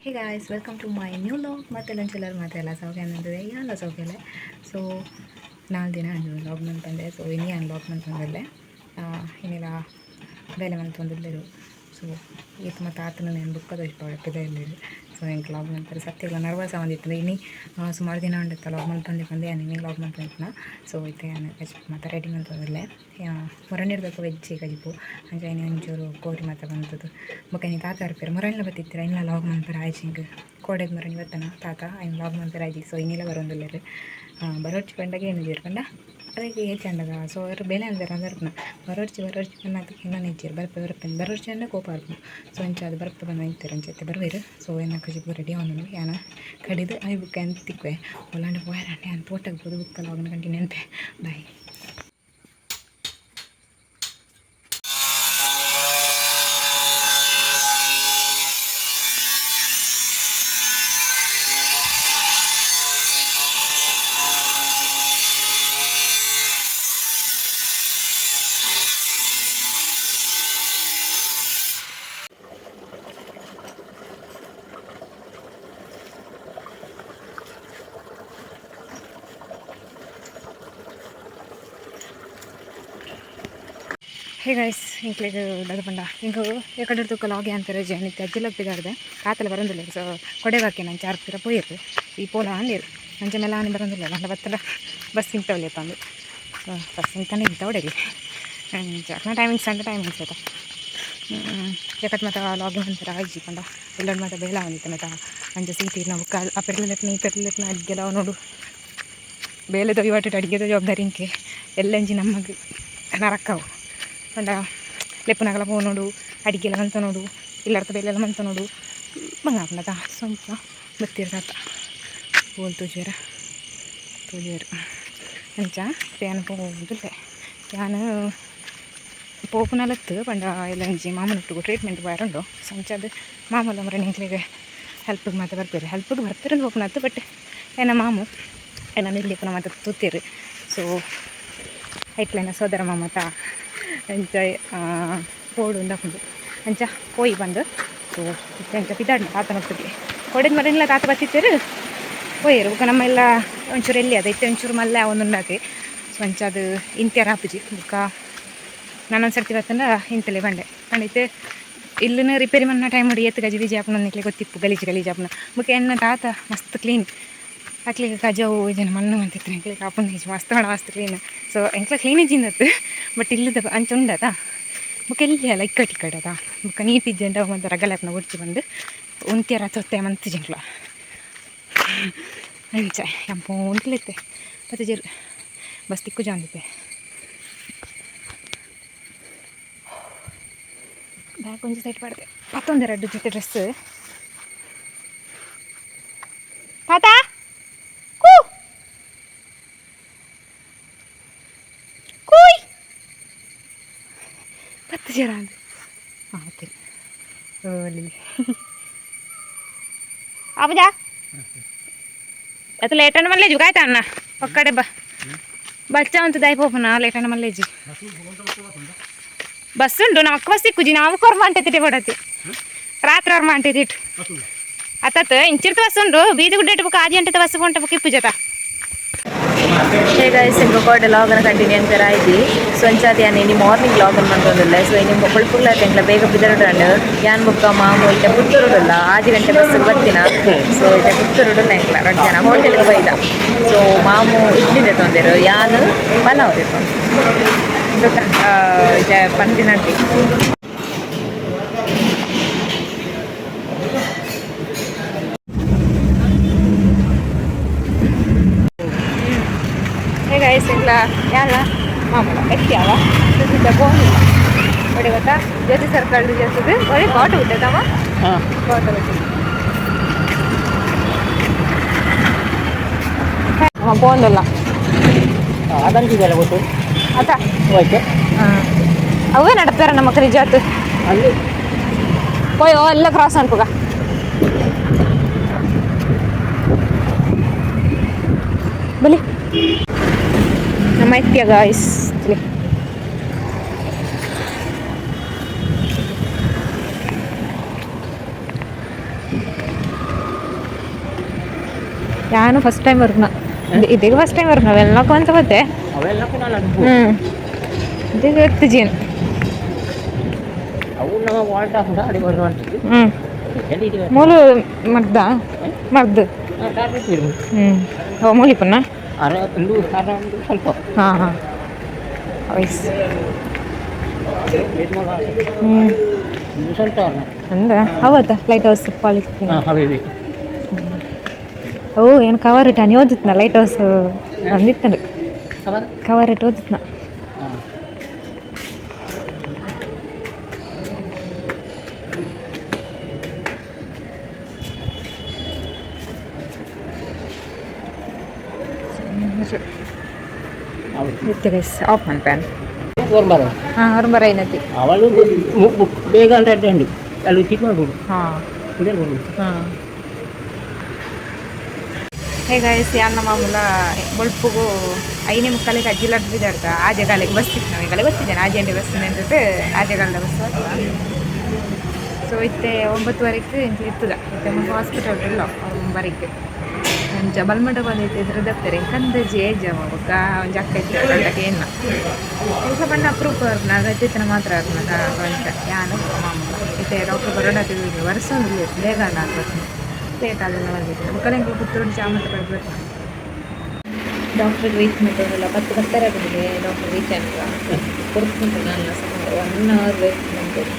Hey guys, welcome to my new vlog. ಮತ್ತೆ ಲಂಚೆಲ್ಲರೂ ಮತ್ತೆ ಎಲ್ಲ ಸೌಖ್ಯ ಅನ್ನೋದಿದೆ, ಯಾಲ ಸೌಖ್ಯಲೆ. ಸೊ 4 ದಿನ ಲಾಗ್ ಮಂತಂದೆ. ಸೊ ಇನ್ನೇ ಲಾಗ್ ಮಂತಂದಲ್ಲೇ ಇನ್ನೆಲ್ಲ ಬೇಲೆ ಮಂತೊಂದಿಲ್ಲರು. ಸೊ ಈತ ಮತ್ತು ಆತನ నేను ಬುಕ್ಕ ತೋಜಿಪಾವೆ ಇಲ್ಲಿರು. ಸೊ ಎಂಕ್ ಲಾಗ್ ಮಂತಾರೆ ಸತ್ಯಗಳ ನರ್ವಸ್ ಆವಂದಿತ್ತು. ಇನಿ ಸುಮಾರು ದಿನ ಉಂಡಿತ್ತ ಲಾಗ್ ಮಂತಂದೆ ಬಂದೆ ನಾನು ಇನ್ನೇ ಲಾಗ್ ಮಂತಂದಿನ. ಸೊ ಇತ್ತೆ ನಾನು ಕಜಿಪು ಮತ್ತು ರೆಡಿ ಮಂತೊಂದಿಲ್ಲೆ. ಮೊರನಿರ್ಬೇಕು ವೆಜ್ ಕಜಿಪು ಅಂಚ ಇನಿ ಒಂಚೂರು ಕೋರಿ ಮಾತ ಬಂತದ್ದು. ಬೊಕ್ಕ ಇನಿ ತಾತ ಅರ್ಪೇರು ಮೊರನ್ಲ ಬತ್ತಿತ್ತರ ಇನ್ನಲ ಲಾಗ್ ಮನ್ಪರ ಆಯ್ಚಿ. ಹಿಂಗೆ ಕೋಡೆಗ್ ಮೊರನಿ ಬತ್ತನ ತಾತ ಐನ್ ಲಾಗ್ ಮನ್ಪರ ಆಯ್ಜಿ. ಸೊ ಇನ್ನೆಲ್ಲ ಬರೋಂದಿಲ್ಲರು ಬರೋಡ್ಚಿ ಪಂಡಗೆ ಏನು ಪಂಡ ಅದಕ್ಕೆ ಹೆಚ್ಚಂಡದ. ಸೊ ಅವ್ರು ಬೇಲೆ ಅಂದ್ರೆ ಅಂದ್ರೆ ಬರೋಡ್ಚಿ ಬರೋಡ್ಚಿ ಪಂಡ ಅದಕ್ಕೆ ಇನ್ನೊಂದು ಹೆಚ್ಚಿರು ಬರ್ಪೆ ಬರ್ಪೆ ಬರೋಡ್ಚಿ ಅಂದ್ರೆ ಕೋಪ ಆರ್ಪು. ಸೊ ಅಂಚ ಅದು ಬರ್ಪೆ ಬಂದು ಅಂತಾರೆ ಅಂಚತ್ತೆ ಬರ್ವೇರು. ಸೊ ಏನ ಕಜಿಪು ರೆಡಿ ಅವನು ಯಾನ ಕಡಿದು I book ಅಂತ ತಿಕ್ವೆ ಒಲ್ಲಾಂಡ ಪೋಯರಂಟೆ ಅಂತ ತೋಟಕ್ಕೆ ಬೋದು ಬುಕ್ಕ ಲಾಗ್ನ ಕಂಟಿನ್ಯೂ ಅನ್ಪೆ. ಬಾಯ್. ಹೇ ಗೈಸ್, ಇಂಕ್ಲೆಗ್ ದಾದ ಪಂಡ ಇಂಕ್ ಎಕಡೆ ತೂಕ ಲಾಗ್ ಅಂತಾರೆ ಜನಿತ್ತೆ ಅಜ್ಜಿಲ ಪಿದಾಡ್ದೆ ಕಾತಲ ಬರಂದಿಲ್ಲ. ಸೊ ಕೊಡೆಗಾಕಿ ನಾನು ಚಾರ್ ಪಿರ ಪೋಯಿರು ಈ ಪೋಲ ಅಂದಿರು ಅಂಚೆ ಮೇಲೆ ಆನೆ ಬರಂದಿಲ್ಲ ಅಂಡ ಬತ್ತಲ ಬಸ್ ಸಿಂಗ್ತಾವಲ್ಲಿ ತಂದು. ಸೊ ಬಸ್ ಸಿಂಗ್ತಾನೆ ಇಂತ ಹೊಡೆಲಿ ಅಂಚ ಟೈಮಿಂಗ್ಸ್ ಅಂದ್ರೆ ಟೈಮಿಂಗ್ಸ್ ಆಯ್ತಾ. ಯಾಕತ್ ಮತ್ತು ಲಾಗಿನ್ ಅಂತಾರೆ ಆಯ್ಜಿ ಪಂಡ ಎಲ್ಲರ ಮತ್ತೆ ಬೇಲ ಬಂದಿತ್ತು ಮತ್ತು ಅಂಚ ಸೀಟ್ ನಾವು ಕಾಲ್ ಆ ಪೆರ್ಲೆಟ್ನ ಈ ಪೆರ್ಲೆಟ್ನ ಅಡ್ಗೆಲ್ಲ ನೋಡು ಬೇಲೆದ ಇವತ್ತು ಅಡುಗೆದ ಜವಾಬ್ದಾರಿ ಇಂಕೆ ಎಲ್ಲಂಜಿ ನಮಗೆ ನರಕ್ಕವು ಪಂಡ ಲೆಪ್ಪುನಗಲ ಪೋ ನೋಡು ಅಡಿಗೆಲ್ಲ ಮಂತ ನೋಡು ಇಲ್ಲರ್ತ ಬೇಲೆಲ್ಲ ಮಂತ ನೋಡು ಬಂಗ ಪಂಡದ ಸ್ವಲ್ಪ ಬತ್ತೀರ ತಾತ ಬೋಲ್ ತೂಜುವೆರ ತೂಜುವೆರು ಅಂಚ ಯಾನ್ ಪೋವುದಿಲ್ಲೆ. ಯಾನ್ ಪೋಪುನಲತ್ತು ಪಂಡ ಎಲ್ಲ ಒಂಜಿ ಮಾಮನೊಟ್ಟುಗು ಟ್ರೀಟ್ಮೆಂಟ್ ಬಾರುಂಡು. ಸೊ ಅಂಚ ಅದು ಮಾಮೂಲು ಮರ ನಿಂಕ್ಲೆಗ್ ಹೆಲ್ಪಿಗೆ ಮಾತ ಬರ್ಪೇರು ಹೆಲ್ಪಿಗೆ ಬರ್ಪೇರು ಪೋಪುನತ್ತು. ಬಟ್ ಏನ ಮಾಮು ಏನ ಇಲ್ಲಿ ಪುನ ಮಾತ ತೂತೇರು. ಸೊ ಐಟ್ಲೆನ ಸೋದರ ಮಾಮತ ಅಂಚ ಪೋಡು ಉಂದಾಪುಂಡು ಅಂಚ ಪೋಯಿ ಬಂದು. ಸೊ ಅಂಚ ಪಿದಾಡ್ನ ತಾತನೊಟ್ಟಿಗೆ ಕೊಡೆದ ಮರನಿಲ್ಲ ತಾತ ಬತ್ತಿತ್ತೇರು ಪೋಯರು. ಬೊಕ್ಕ ನಮ್ಮ ಎಲ್ಲ ಒಂಚೂರು ಎಲ್ಲಿ ಅದು ಇತ್ತೆ ಒಂಚೂರು ಮಲ್ಲೆ ಒಂದುಂಡಾತೆ. ಸೊ ಅಂಚ ಅದು ಇಂತ್ಯಾರ ಆಪುಜಿ. ಬೊಕ್ಕ ನಾನೊಂದು ಸರ್ತಿ ಬತ್ತಂಡ ಇಂತಲೇ ಬಂಡೆ ಪಂಡಿತ್ತೆ ಇಲ್ಲಿನ ರಿಪೇರಿ ಮನ್ನ ಟೈಮ್ ನೋಡಿ ಏತ್ ಗಜಿ ಬಿಜಿ ಆಪುನ ನಿಕ್ಲೆ ಗೊತ್ತಿಪ್ಪು ಗಲೀಜು ಗಲೀಜು ಆಪುನ. ಬೊಕ್ಕ ಎನ್ನ ತಾತ ಮಸ್ತ್ ಕ್ಲೀನ್ ಅಕ್ಲಿಗೆ ಕಜವು ಜನ ಮಣ್ಣು ಮಂತಿತ್ತು ಎಂಕ್ಲಿಗೆ ಆಪುನ ಮಸ್ತ್ ಮಾಡ ಮಸ್ತ್ ಕ್ಲೀನ್. ಸೊ ಎಂಕ್ಲ ಕ್ಲೀನ್ ಇಜ್ಜಿಂದತ್ತು ಬಟ್ ಇಲ್ಲದ ಅಂಚ ಉಂಡತ ಬೊಕ್ಕ ಎಲ್ಲಿ ಅಲ್ಲ ಇಕ್ಕಟ್ ಇಕ್ಕಟ್ಟದ ಬೊಕ್ಕ ನೀಟ್ ಇಜ್ಜಂಡ ಮತ್ತು ರಗಲೆ ಆಪುನ ಒಡ್ಚಿ ಬಂದು ಉಂತ್ಯರ ತೊತ್ತೆ ಮಂತ್ ಜಿಂಕ್ಲ ಅಂಚ ಎಂಪೋ ಉಂಟ್ಲಿತ್ತೆ ಮತ್ತೆ ಜರ್ ಬಸ್ ತಿಕ್ಕು ಜಾಂದಿತ್ತೆ. ಬ್ಯಾಗ್ ಒಂಜಿ ಸೈಡ್ ಪಡ್ದೆ ಪತ್ತೊಂದು ಜೊತೆ ಡ್ರೆಸ್ ತಾತ ಕೂ ಕೂಯ್ 10 ಜನ ಅಂದು ಹಾಂ ಓಕೆ ಅಲ್ಲಿ ಆಪುಜಾ ಅತ್ತ ಲೇಟ್ ಅಣ್ಣ ಮಲ್ಲೇಜು ಕಾಯ್ತಾ ಅಣ್ಣ ಒಕ್ಕಡೆ ಬಾ ಬಚ್ಚ ಅಂತ ದಾಯಿ ಪೋಪನ ಲೇಟ್ ಅಣ್ಣ ಮಲ್ಲೇಜಿ ಬಸ್ ಉಂಟು ನಮಕ್ ಬಸ್ ಸಿಕ್ಕುಜಿ ನಾವು ಕೊರ್ಮ ಅಂಟೆ ಪಡತಿ ರಾತ್ರಿ ಅವ್ರ ಮಂಟೆ ಅತ್ತತ್ ಇಂಚಿರ್ತ ಬಸ್ ಉಂಟು ಬೀದಿ ಗುಡ್ಡೆ ಬುಕ್ ಆಜಿ ಗಂಟೆ ಬಸ್ ಪೋಂಟ ಬುಕ್ ಇಪ್ಪು ಜತ. ಹೇ ಗೈಸ್, ಇಂಕ ಕೋಡೆ ಲಾಗನ ಕಂಟಿನ್ಯೂ ಅಂತಾರೆ ಆಯ್ತು. ಸೊ ಅಂಚಾದ ಯಾನ್ ಇನಿ ಮಾರ್ನಿಂಗ್ ಲಾಗನ್ ಮಂತೊಂದುಲ್ಲೆ. ಸೊ ಇನಿ ಬೊಳ್ಪುಗ್ಲ ಎಂಕ್ಲ ಬೇಗ ಬಿದರಡಂಡ್ ಯಾನ್ ಬೊಕ್ಕ ಮಾಮು ಇತ್ತೆ ಪುತ್ತೂರುಡುಲ್ಲ 6 ಗಂಟೆ ಬಸ್ಸಿಗೆ ಬರ್ತಿನ. ಸೊ ಇತ್ತೆ ಪುತ್ತೂರುಡುಲ್ಲ ಎಂಕ್ಲ ರಡ್ಡ್ ಜನ ಹೋಟೆಲ್ಗೆ ಬೈದ. ಸೊ ಮಾಮು ಇಡ್ಲಿ ದೆತೊಂದೆರು, ಯಾನ್ ಪಲಾವ್ ದೆತೊಂದು ಇತ್ತೆ ಪಂತಿನಟ್ಟಿ. ಹೇ ಗೈಸ್, ಇಲ್ಲ ಯಾಲ ಮಾಮೂಲ ಎತ್ತಿಯಾವ ಸುದ್ದ ಬೋನಿಲ್ಲ ಒಡೆ ಗೊತ್ತಾ ಜ್ಯೋತಿ ಸರ್ಕಲ್ ಜೊತೆದು ಒಳ್ಳೆ ಬಾಟು ಬಿಟ್ಟದವ ಬಾಟು ಬಿಟ್ಟು ಪೋಂದಲ್ಲ. ಅದಂತಿದೆಯಲ್ಲ ಗೊತ್ತು. ಅತ್ತ. ಓಕೆ. ಹಾಂ ಅವೇ ನಡಪಾರ ನಮ್ಮ ನಿಜಾತ್. ಅಲ್ಲಿ. ಪೋಯ್ ಎಲ್ಲ ಕ್ರಾಸ್ ಅನ್ಪುಗ. ಬಲಿ ನಮ್ಮ ಎತ್ತಿಯ ಗಾಯ್ಸ್. ನಾನು ಫಸ್ಟ್ ಟೈಮ್ ಬರ್ನ ಇದೀಗ ಫಸ್ಟ್ ಟೈಮ್ ಬರ್ನ ಅವೆಲ್ಲ ಕೊಂತ ಬತ್ತೆ. ಅವೆಲ್ಲ ನಾನು. ಇದೀಗ ಎತ್ತು ಜೀನ್. ಅವು ನಮ್ಮ ವಾಲ್ಟ್ ಹಾಕೊಂಡು ಅಡಿ ಬರುವಂಥದ್ದು. ಎಲ್ಲಿ? ಮೂಲು ಮರ್ದ ಮರ್ದು. ಓ ಮೂಲಿಪನ್ನ. ಅರ ಒಂದು ಅರ ಒಂದು ಸ್ವಲ್ಪ. ಹಾಂ ಹಾಂ ವಯಸ್ಸು. ಒಂದು ಸ್ವಲ್ಪ ಅರ. ಅಂದ ಅವತ್ತ ಲೈಟ್ ಹೌಸ್ ಪಾಲಿಸಿ. ಹಾಂ, ಅವೇ. ಓ ಏನು ಕವರ್ ಇಟ್ಟ ಓದಿತ್ನ ಲೈಟ್ ಹೌಸ್ ಅಂದಿತ್ತಂದು. ಅವಾಗ. ಕವರ್ ಇಟ್ಟು ಓದಿತ್ನ. ಹಾಂ. ಹೌದು. ಇತ್ತೆ ಗೈಸ್ ಆಫ್ ಮನ್ಪೇನ್. ಬರ. ಹಾಂ, ಅವ್ರು ಬರ ಏನತಿ. ಅವಳು ಬೇಗ ಅಂತ ಉಂಟು ಅಲ್ಲಿ ಚಿಕ್ಕ ಮಾಡ್ಬೋದು. ಹಾಂ. ಇದೇ ಬರ್ಬೋದು. ಹಾಂ, ಹೇ ಗೈಸ್, ಯಾನ್ ಮಾಮೂಲ ಬೊಲ್ಪುಗು 5:45ಕ್ಕೆ ಅಜ್ಜಿ ಬಿದ್ದಾಡ್ತ ಆಜೆ ಕಾಲಿಗೆ ಬಸ್ ಇತ್ತು. ನಾವು ಈಗಲೇ ಗೊತ್ತಿದ್ದೇನೆ ಆಜೆ ಅಂಡೆ ಬಸ್ ನಿಂತದ್ದು, ಆಜೆ ಕಾಲದ ಬಸ್. ಸೊ ಇತ್ತೆ 9:30ಕ್ಕೆ ಇಂಚ ಇತ್ತದ. ಇತ್ತೆ ಮುಲ್ಪ ಹಾಸ್ಪಿಟಲ್ ಇಲ್ಲ ಬರಿಕ್ ಅಂಚ ಬಲ್ಮಠ ಬಂದೈತೆ. ಇದ್ರ ದಪ್ತಾರೆ ಕಂದಜಿ ಏಜ್ ಬೊಕ್ಕ ಒಂಜಿ ಅಕ್ಕ ಇತ್ತು ದೊಡ್ಡಕ್ಕೆ ಏನ ಕೆಲಸ ಪಂಡ ಅಪ್ರೂಪ್ ಅಗತ್ಯತನ ಮಾತ್ರ ಅಂಚ ಯಾನು ಮಾಮೂಲ ಇತ್ತೆ ಡಾಕ್ಟರ್ ಬರೋಡ ವರ್ಷ ಒಂದು ಬೇಗ ಆಗ್ಬೇಕು, ಲೇಟ್ ಆದಲ್ಲ ಬಂದಿದ್ದೆ. ಬೊಕ್ಕ ಪುತ್ತೂರು ಚಾಮಂತ ಬರ್ಬೇಕು. ಡಾಕ್ಟ್ರಿಗೆ ವೆಯ್ಟ್ ಮಾಡ್ತದಲ್ಲ, ಪತ್ತು ಪತ್ತರ ಬಂದಿದೆ. ಡಾಕ್ಟರ್ ರೀಚ್ ಆಗ ಕೊಡ್ತುಂಟು. ನಾನು ಸುಮಾರು one hour wait ಮಾಡ್ತೇನೆ.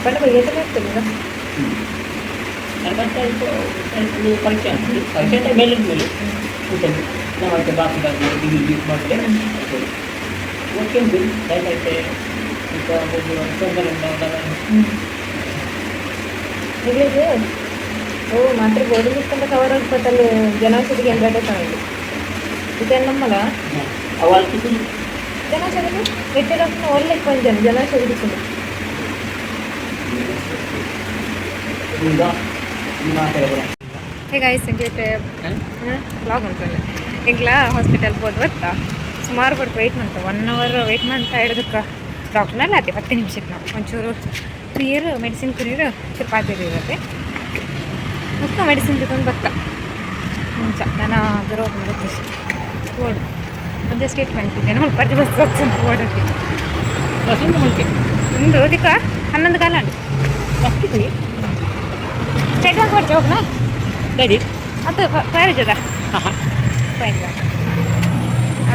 ಪಂಡ ಏತನೇ ಆಗ್ತದೆ. ಒಂದು ಪರೀಕ್ಷೆ ಆಗ್ತದೆ. ಪರೀಕ್ಷೆ ಅಂತ ಮೇಲೆ ಮೇಲೆ ಊಟದ್ದು ನಾವು ಅದಕ್ಕೆ ಬಾಕಿ ಬಾಕಿ ಡಿಗ್ರಿ ಮಾಡಿದ್ರೆ ಓಕೆ ಉಂಟು. ದಯಮಾಡಿ ಈಗ ಒಂದು ತೊಂದರೆ ಉಂಟು. ಇಲ್ಲಿಗೆ ಓ ಮಾತ್ರ ಗೋಧಿ ಮುಕ್ಕಂತ ಕವರ್ ಆಗ್ಪತ್ತಲ್ಲಿ ಜನೌಷಧಿ ಕೇಂದ್ರ ತಗೊಂಡು ಇದೆ ನಮ್ಮಲ್ಲ. ಅವಳ ಜನೌಷಧಿ ಎಟ್ಟೆ ಡಾಕ್ಟರ್ ಒಳ್ಳೆ ಕೊಂಜನ ಜನೌಷಧಿ ದಿಕ್ಕೊಂಡು. ಈಗ ಮಾತಾಡೋಣ. ಹೇ ಗಾಯ್ಸ್, ಸಂಗೀತ ಬ್ಲಾಗ್ ಅಂತಂದೆ. ಎಂಗ್ಲ ಹಾಸ್ಪಿಟಲ್ ಹೋದ್ ಗೊತ್ತಾ, ಸುಮಾರು ಕೊಟ್ಟು ವೆಯ್ಟ್ ಮಾಡ್ತಾ one hour wait ಮಾಡ್ತಾ ಹಿಡಿದಕ್ಕೆ ಡಾಕ್ಟರ್ನಲ್ಲಿ ಆತೆ 10 ನಿಮಿಷಕ್ಕೆ. ನಾವು ಒಂಚೂರು ಕುರಿಯರು ಮೆಡಿಸಿನ್ ಕುರಿಯರು ಚಪಾತಿ ಇರುತ್ತೆ ಮತ್ತು ಮೆಡಿಸಿನ್ ತಗೊಂಡು ಬರ್ತಾ ಮುಂಚೆ ನಾನು ಬರೋ ಓಡು ಒಂದೇ ಸ್ಟೇಟ್ಮೆಂಟ್ ಇದೆ ನಮ್ಮ ಪರ್ಜಿ ಬಸ್ ಓಡೋಕ್ಕೆ. ಬಸ್ಸಿಂದ ಮುಂಚೆ. ಒಂದು ಓದಿಕ 11 ಕಾಲ ಬಸ್ಸಿಗೆ. ಸ್ಟೇಟ್ ಬ್ಯಾಂಕ್ ಬರ್ತೀವಿ ಹೋಗ್ನಾ? ರೆಡಿ. ಅದು ಪ್ಯಾರೇಜ್ ಅದ. ಹಾಂ. ಫೈನ್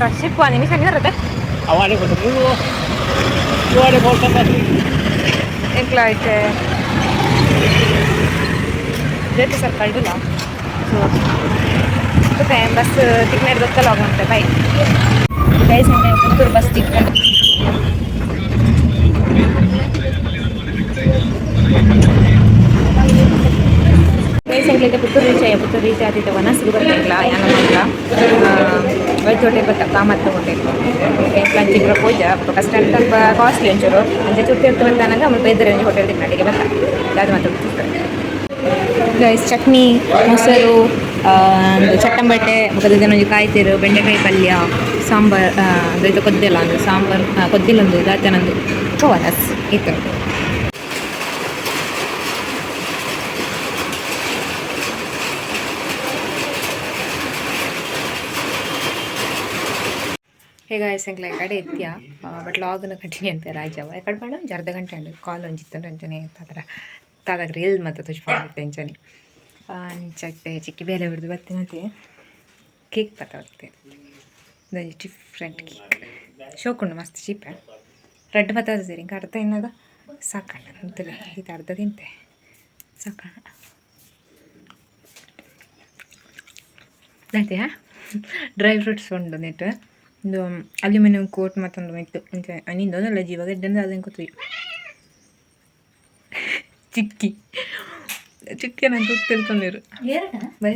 ರಶ್ ಇಪ್ಪ ನಿಮಿಷ ಇರುತ್ತೆ. ಅವಾಳೆ ಕೊಟ್ಟು ಮೂರು ಇವಾಳೆ ಕೊಡ್ತಾ. ಎಂಕ್ಲ ಐತೆ ಜೊತೆ ಸ್ವಲ್ಪ ಕಳ್ದಿಲ್ಲ. ಸೊ ಮತ್ತೆ ಬಸ್ ತಿಕ್ನೇರ್ ಗೊತ್ತಲ್ಲ ಹೋಗುವಂತೆ. Bye guys, Puttur bus ತಿಕ್ಕೊಂಡು. Guys, ಎಂಕ್ಲೈತೆ Puttur reach ಆಯ. ಪುತ್ತೂರು ರೀಚ್ ಆದಿತ್ತೆ ವನಸ್ಗೆ ಬರ್ತಿಲ್ಲ ಯಾನ ಮಂಗಳ ವೈಟ್ ಹೋಟೆಲ್ ಬತ್ತ ಕಾಮತ್ ಹೋಟೆಲ್ ಲಂಚ್ ಪೂಜಾ ಕಷ್ಟ ಸ್ವಲ್ಪ ಕಾಸ್ಟ್ಲಿ ಒಂಚೂರು. ಅಂಚೆ ಚುಟ್ಟಿ ಇರ್ತು ಬಂದಾನಾಗ ಆಮೇಲೆ ಬೇರೆ ಒಂಜಿ ಹೋಟೆಲ್ ತಿನ್ನಡಿಗೆ ಬತ್ತ ಅದು ಮತ್ತೆ ಗೈಸ್. ಚಟ್ನಿ, ಮೊಸರು, ಒಂದು ಚಟ್ಟಂಬಟ್ಟೆ, ಬೊಕ್ಕ ಒಂಜಿ ಕಾಯ್ತಿರು, ಬೆಂಡೆಕಾಯಿ ಪಲ್ಯ, ಸಾಂಬಾರ್, ಅದು ಕೊದ್ದಿಲ್ಲ ಒಂದು ಸಾಂಬಾರ್ ಕೊದ್ದಿಲ್ಲೊಂದು ದಾತನೊಂದು ವನಸ್ ಇತ್ತು. ಹೇಗ ಎಂಕ್ಲ ಕಡೆ ಎತ್ತಿಯ ಬಟ್ ಲಾಗ್ನ ಕಂಟಿನ್ಯೂ ಅಂತ ರಾಜವ ಕಡೆ ಬೇಡ. ಒಂಜಿ ಅರ್ಧ ಗಂಟೆ ಉಂಡು ಕಾಲ್ ಒಂಜಿತ್ತು ಅಂಚನೆ ತಾತರ ತಾದಾಗ ರೀಲ್ ಮತ್ತೆ ತುಜ್ ಅಂಚನೆ ಅಂಚಟ್ಟೆ ಚಿಕ್ಕಿ ಬೇಲೆ ಬಿಡ್ದು ಬತ್ತಿನತೆ ಕೇಕ್ ಪತ್ತ ಬತ್ತೆ. ಡಿಫ್ರೆಂಟ್ ಕೇಕ್ ಶೋಕುಂಡು, ಮಸ್ತ್ ಚೀಪ ರೆಡ್ ಬತ್ತ ಸರಿ. ಇಂಕ ಅರ್ಧ ಇನ್ನದ ಸಾಕಣ್ಣ ಅಂತಲೇ ಇದು ಅರ್ಧ ತಿಂತೆ ಸಾಕಣ್ಣ ಆಯ್ತಾ. ಡ್ರೈ ಫ್ರೂಟ್ಸ್ ಉಂಡು ನೆಟ್ ಒಂದು ಅಲ್ಯೂಮಿನಿಯಂ ಕೋಟ್ ಮತ್ತೊಂದು ಮೆಟ್ಟು ಅಂಚ ನಿಂದೊಂದಲ್ಲ ಜೀವಾಗ ಎಡ್ಡೆಂದು ಅದನ್ನು ಕೂತು ಚಿಕ್ಕಿ ಚಿಕ್ಕಿ ನಾನು ತಿಳ್ಕೊಂಡಿರು. ಬೈ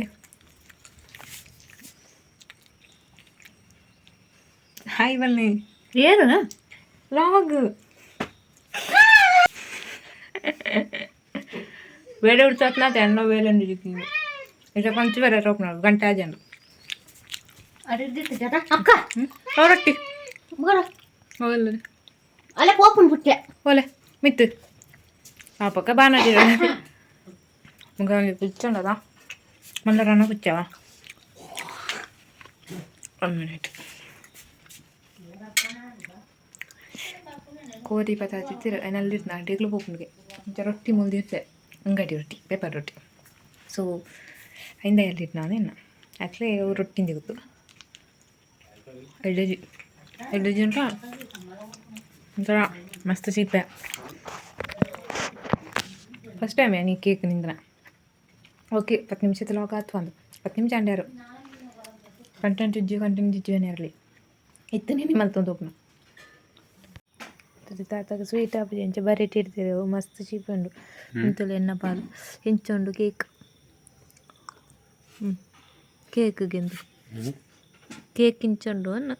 ಹಾಯ್ ಬನ್ನಿ. ಏನು? ಲಾಗ್. ಬೇರೆ ಉಡ್ಸಾತ್ನ ಎಣ್ಣೆ ಬೇರೆ ಇದು ಪಂಚ ಬೇರೆ ರೋಪ್ ನೋಡು ಗಂಟೆ ಜನ. ಅಕ್ಕ. ರೊಟ್ಟಿ. ಬರ. ಹೋಗಲ್ಲ. ಅಲ್ಲೇ ಪೋಪನ್ ಬಿಟ್ಟೆ. ಓಲೆ. ಮಿತ್ತು ಆ ಪಕ್ಕ ಬಾನಟಿ ಮುಗ ಕುಚ್ಚಂಡದ ಮಲ್ಲರನ ಕುಚ್ಚವ. One minute. ಕೋರಿ ಪತಾಚಿತ್ತಿರು ಎನಲ್ಲಿರ್ನ ಅಡಿಗ್ಲು ಪೋಪುಂಡುಗೆ. ಇಂಚ ರೊಟ್ಟಿ ಮುಲ್ದಿರ್ತೆ, ಅಂಗಡಿ ರೊಟ್ಟಿ, ಪೇಪರ್ ರೊಟ್ಟಿ. ಸೊ ಐಂದ ಎಲ್ಲಿಟ್ಟು ನಾನು ಎನ್ನ ಆ್ಯಕ್ಚುಲಿ ರೊಟ್ಟಿ ಗೊತ್ತು. ಎಡ್ಡಜಿ ಎಡ್ಡಜಿ ಅಂತ ಒಂಥರ ಮಸ್ತ್ ಚೀಪೆ. ಫಸ್ಟ್ ಟೈಮ್ ನೀ ಕೇಕ್ ನಿಂದನ. ಓಕೆ, 10 ನಿಮಿಷದ ಲಾಗ್ ಆತು. ಒಂದು 10 ನಿಮಿಷ ಅಂಡ್ಯಾರು. ಕಂಟೆಂಟ್ ಇಜ್ಜಿ, ಕಂಟೆಂಟ್ ಇಜ್ಜಿ ಇರಲಿ ಇತ್ತು. ನೀನು ಮಲ್ತೊಂದು ಹೋಗ್ನ ತಾತಾಗ ಸ್ವೀಟ್ ಆಪುಜಿ. ಎಂಚ ಬರೀಟ್ ಇಡ್ತೀರಿ. ಮಸ್ತ್ ಚೀಪ್ ಉಂಡು. ಇಂತಲು ಎನ್ನ ಪಾಲು ಎಂಚ ಉಂಡು ಕೇಕ್? ಹ್ಞೂ, ಕೇಕ್ ಗೆಂದು ಕೇಕ್ ಇಂಚ ಉಂಡು ಅನ್ನ.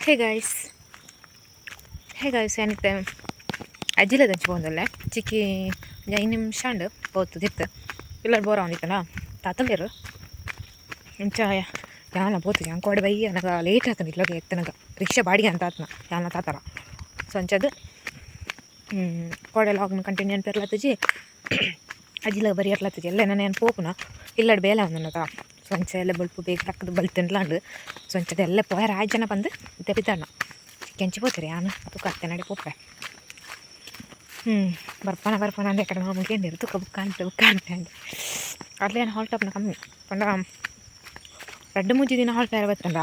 Hey guys, hey guys, ಏನಿತ್ತೆ ಅಜ್ಜಿಲ ದಂಚಿ ಪೋಂದಲ್ಲೆ. ಚಿಕ್ಕಿ ಒಂಜಿ 5 ನಿಮಿಷ ಉಂಡು ಪೋತು ದಿತ್ತು. ಇಲ್ಲ ಬೋರ ಒಂದಿತ್ತಲ್ಲ ತಾತಲ್ಲೇರು. ಇಂಚ ಯಾನ ಪೋತು ಯಾನ್ ಕೋಡೆ ಬೈ ಅನಗ ಲೇಟ್ ಆತನ ಇಲ್ಲಗೆ ಎತ್ತನಗ ರಿಕ್ಷಾ ಬಾಡಿಗೆ ಅಂತ ಆತನ ಯಾನ ತಾತರ. ಸೊ ಅಂಚದು ಕೋಡೆ ಲಾಗ್ನ ಕಂಟಿನ್ಯೂ ಅನ್ಪೆರ್ಲತ್ತಜಿ. ಅಜ್ಜಿಲ ಬರಿ ಎರ್ಲತ್ತಜಿ ಎಲ್ಲ. ನಾನು ಏನು ಪೋಪುನ ಇಲ್ಲಡ್ ಬೇಲೆ ಒಂದನದ. ಸೊ ಅಂಚ ಎಲ್ಲ ಬೊಲ್ಪು ಬೇಗ ತಕ್ಕದು ಬಲ್ತಿನ್ಲಾಂಡು. ಸೊ ಅಂಚದ ಎಲ್ಲ ಪೋಯರ ಆಯ್ತು ಜನ ಬಂದು ತೆಪಿತಣ್ಣ ಕೆಂಚಿ ಪೋತೀರಿ. ಯಾನು ತುಕ್ಕ ಅತ್ತೆ ನಡೆ ಪೋಪೆ. ಹ್ಞೂ, ಬರ್ಪಾನ ಬರ್ಪಾನ ಅಂದೆ. ಕಡೆ ಮುಗಿಯಂದಿರು ತುಕ್ಕ ಬುಕ್ಕ ಅಂತ ಬುಕ್ಕ ಅಂತ ಅಂದೆ. ಅಲ್ಲೇ ಏನು ಹಾಲ್ಟ್ ಆಪ್ನ ಕಮ್ಮಿ ಪಂಡ 2-3 ದಿನ ಹಾಲ್ಟ್ ಆರ ಬತ್ತಂಡ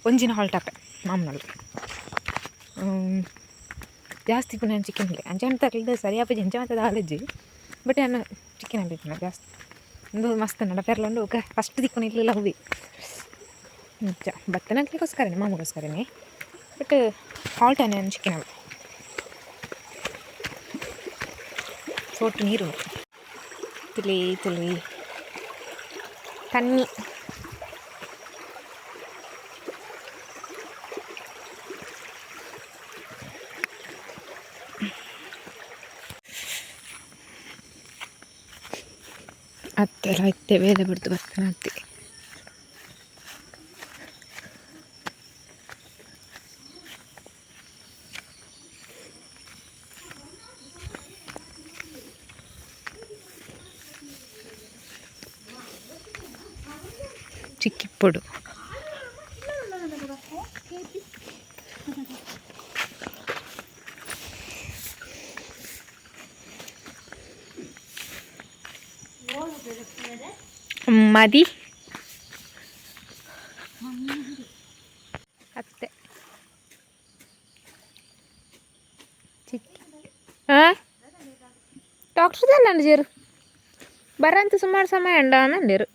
ಒಂಜಿನ ಹಾಲ್ಟ್ ಆಪೆ ಮಾಮೂಲು ಜಾಸ್ತಿ. ಪುನಃ ಚಿಕನ್ ಅಂಚೆ ಅಂತ ಸರಿ ಆಪುಜಿ. ಅಂಚೆ ಮತ್ತೆ ಆಲಜ್ಜಿ. ಬಟ್ ನಾನು ಚಿಕನ್ ಅಲ್ಲಿ ಜಾಸ್ತಿ ಒಂದು ಮಸ್ತ್ ನಡ ಪೆರ್ಲುಂಡು. ಫಸ್ಟ್ ದಿಕ್ಕು ಇಲ್ಲ ಹೂವಿ ನಿಜ ಬತ್ತನಕ್ಲಿಗೋಸ್ಕರನೇ, ಮಾಮಗೋಸ್ಕರನೇ. ಬಟ್ ಹಾಲ್ಟ್ ನಾನು ಚಿಕನ್ ಅಲ್ಲ. ಸೋಟು ನೀರು ತುಳಿ ತುಳಿ ತಣ್ಣಿ. ಅತ್ತೆಲ್ಲ ಇತ್ತೆ ಬೇಲೆ ಬಿಡ್ತು ಬರ್ತಾನೆ ಅತ್ತೆ. ಚಿಕ್ಕಿಪ್ಪುಡು. ಮದಿ ಅತ್ತೆ ಚಿಕ್ಕಿ. ಹಾಂ, ಡಾಕ್ಟರ್ ಅಲ್ಲ ಜೇರು ಬರಂತ ಸುಮಾರು ಸಮಯ ಉಂಡ ಅಂದಿರು.